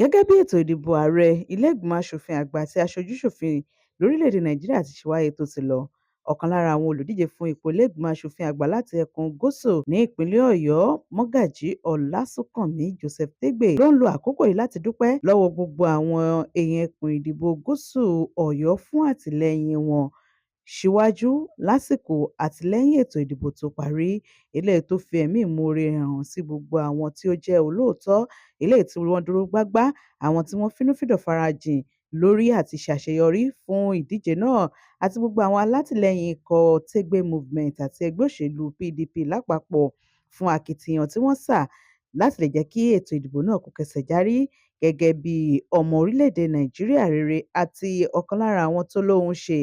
Gẹ́gẹ́ bí ètò ìdìbò ààrẹ, ilé-ìgbìmọ̀ asòfin àgbà àti aṣojú-ṣòfin lórílẹ̀-èdè Nàìjíríà ti ṣe wáyé tó ti lọ, ọ̀kan lára àwọn olùdíje fún ipò ilé-ìgbìmọ̀ asòfin àgbà láti ẹkùn gúúsù ní ìpínlẹ̀ Ọ̀yọ́, Mọ́gàjí Ọlásùnkànmí Joseph Tégbè, ló ń lo àkókò yìí láti dúpẹ́ lọ́wọ́ gbogbo àwọn èèyàn ẹkùn ìdìbò gúúsù Ọ̀yọ́ fún àtìlẹ́yìn wọn síwájú, lásìkò àti lẹ́yìn ètò ìdìbò tó parí, eléyìí tó fi ẹ̀mí ìmoore hàn sí gbogbo àwọn tí ó jẹ́ olóòótọ́, eléyìí tí wọ́n dúró gbágbá, àwọn tí wọ́n fínúfíndọ̀ farajìn lórí àti ṣàṣeyọrí fún ìdíje náà, àti gbogbo àwọn alátìlẹyìn ikọ̀ Tégbé Movement àti ẹgbẹ́ òṣèlú PDP lápapọ̀ fún akitiyan tí wọ́n sà láti lè jẹ́ kí ètò ìdìbò náà kó kẹsẹ̀ járí. Gẹ́gẹ́ bí ọmọ orílẹ̀-èdè Nàìjíríà rere àti ọ̀kan lára àwọn tó lóhùn ṣe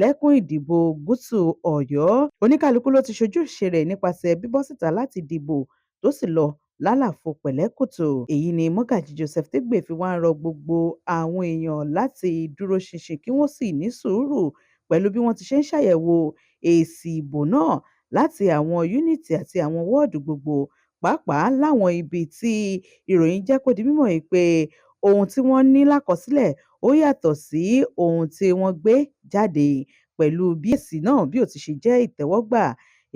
lẹ́kùn ìdìbò gúúsù Ọ̀yọ́, oníkálukú ló ti ṣojúṣe rẹ̀ nípasẹ̀ bíbọ́ síta láti dìbò tó sì lọ lálàfo pẹ̀lẹ́kùtù. Èyí ni Mọ́gàjí Joseph Tégbè fi wá ń rọ gbogbo àwọn èèyàn láti dúró ṣinṣin kí wọ́n sì ní sùúrù pẹ̀lú bí wọ́n ti ṣe ń ṣàyẹ̀wò èsì ìbò náà láti àwọn yúnítì àti àwọn wọ́ọ̀dù gbogbo, pàápàá láwọn ibi tí ìròyìn jẹ́ kó di mímọ̀ yìí pé ohun tí wọ́n ní lákọsílẹ̀ ó yàtọ̀ sí ohun tí wọ́n gbé jáde, pẹ̀lú bí èsì náà bí ó ti ṣe jẹ́ ìtẹ́wọ́gbà.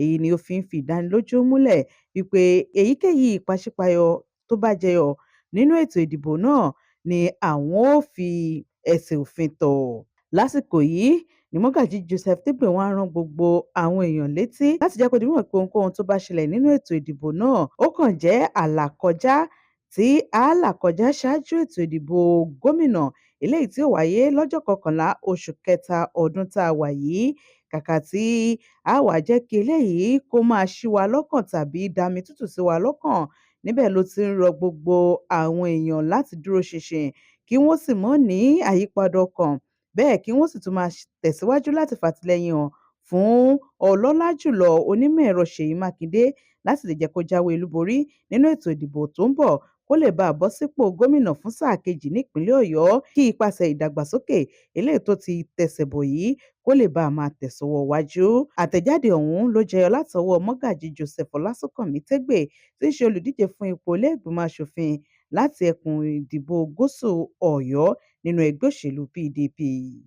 Èyí ni ó fi ń fi ìdánilójú múlẹ̀ wípé èyíkéyìí ìpàsípààyọ tó bá jẹyọ nínú ètò ìdìbò náà ni àwọn ó fi ẹsẹ̀ òfin tọ̀. Lásìkò yìí ni Mọ́gàjí Joseph Tégbè wá rán gbogbo àwọn èèyàn létí láti jẹ́ kó di mímọ̀ pé ohunkóhun tó bá ṣẹlẹ̀ nínú ètò ìdìbò náà, ó kàn jẹ́ àlàkọjá tí á là kọjá ṣáájú ètò ìdìbò gómìnà eléyìí tí ó wáyé lọ́jọ́ 11 oṣù kẹta ọdún tá a wà yìí. Kàkà tí á wàá jẹ́ kí eléyìí kó máa ṣí wa lọ́kàn tàbí dami tútù sí wa lọ́kàn, níbẹ̀ ló ti ń rọ gbogbo àwọn èèyàn láti dúró ṣinṣin, kí wọ́n sì mọ́ ní àyípadà ọkàn, bẹ́ẹ̀ kí wọ́n sì tún máa tẹ̀síwájú láti fàtìlẹ́yìn hàn fún ọlọ́lá jùlọ onímọ̀-ẹ̀rọ Ṣèyí Mákindé láti lè jẹ́ kó jáwé olúborí nínú ètò ìdìbò tó ń bọ̀, kó lè bá a bọ́ sípò gómìnà fún sáà kejì nípìnlẹ̀ Ọ̀yọ́, kí ipasẹ̀ ìdàgbàsókè eléyìí tó ti tẹsẹ̀ bọ̀ yìí kó lè bá a máa tẹ̀sọ́wọ́ wájú. Àtẹ̀jáde ọ̀hún ló jẹyọ látọwọ́ Mọ́gàjí Joseph Ọlásùnkànmí Tégbè, tí í ṣe olùdíje fún ipò ilé-ìgbìmọ̀ asòfin láti ẹkùn ìdìbò gúúsù Ọ̀yọ́ nínú ẹgbẹ́ òṣèlú PDP.